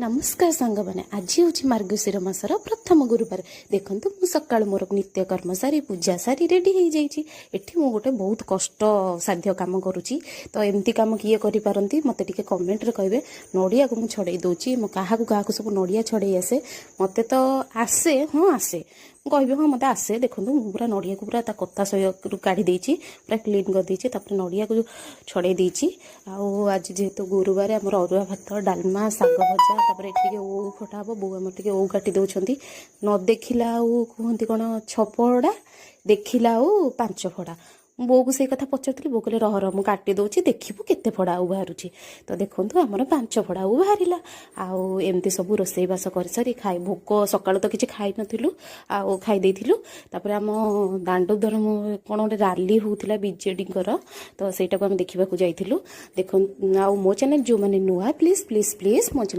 ନମସ୍କାର ସାଙ୍ଗମାନେ, ଆଜି ହେଉଛି ମାର୍ଗଶିର ମାସର ପ୍ରଥମ ଗୁରୁବାର। ଦେଖନ୍ତୁ, ମୁଁ ସକାଳୁ ମୋର ନିତ୍ୟ କର୍ମ ସାରି, ପୂଜା ସାରି ରେଡ଼ି ହେଇଯାଇଛି। ଏଠି ମୁଁ ଗୋଟେ ବହୁତ କଷ୍ଟ ସାଧ୍ୟ କାମ କରୁଛି। ତ ଏମିତି କାମ କିଏ କରିପାରନ୍ତି, ମୋତେ ଟିକେ କମେଣ୍ଟରେ କହିବେ। ନଡ଼ିଆକୁ ମୁଁ ଛଡ଼େଇ ଦେଉଛି। ମୁଁ କାହାକୁ କାହାକୁ ସବୁ ନଡ଼ିଆ ଛଡ଼େଇ ଆସେ? ମୋତେ ତ ଆସେ, ହଁ ଆସେ। ମୁଁ କହିବି, ହଁ ମୋତେ ଆସେ। ଦେଖନ୍ତୁ, ମୁଁ ପୁରା ନଡ଼ିଆକୁ ପୁରା ତା କତା ସହିରୁ କାଢ଼ି ଦେଇଛି, ପୁରା କ୍ଲିନ୍ କରିଦେଇଛି। ତାପରେ ନଡ଼ିଆକୁ ଛଡ଼େଇ ଦେଇଛି। ଆଉ ଆଜି ଯେହେତୁ ଗୁରୁବାର, ଆମର ଅରୁଆ ଭାତ, ଡାଲମା, ଶାଗ ଭଜା, ତାପରେ ଏଠି ଟିକେ ଓଉ ଖଟା ହେବ। ବୋଉ ଆମର ଟିକେ ଓଉ କାଟି ଦେଉଛନ୍ତି। ନ ଦେଖିଲା ଆଉ କୁହନ୍ତି କ'ଣ, 6 ଫଡ଼ା, ଦେଖିଲା ଆଉ 5 ଫଡ଼ା। ମୁଁ ବୋଉକୁ ସେଇ କଥା ପଚାରୁଥିଲି। ବୋଉ କହିଲେ, "ରହ ରହ, ମୁଁ କାଟି ଦେଉଛି, ଦେଖିବୁ କେତେ ଫଡ଼ା ଆଉ ବାହାରୁଛି।" ତ ଦେଖନ୍ତୁ, ଆମର 5 ଫଡ଼ା ଆଉ ବାହାରିଲା। ଆଉ ଏମିତି ସବୁ ରୋଷେଇବାସ କରିସାରି ଖାଇ, ଭୋକ, ସକାଳୁ ତ କିଛି ଖାଇନଥିଲୁ, ଆଉ ଖାଇ ଦେଇଥିଲୁ। ତାପରେ ଆମ ଦାଣ୍ଡ ଦ୍ୱାର କ'ଣ ଗୋଟେ ରାଲି ହେଉଥିଲା ବିଜେଡ଼ିଙ୍କର, ତ ସେଇଟାକୁ ଆମେ ଦେଖିବାକୁ ଯାଇଥିଲୁ। ଦେଖନ୍ତୁ, ଆଉ ମୋ ଚ୍ୟାନେଲ୍ ଯେଉଁମାନେ ନୂଆ, ପ୍ଲିଜ୍ ପ୍ଲିଜ୍ ପ୍ଲିଜ୍ ମୋ ଚ୍ୟାନେଲ୍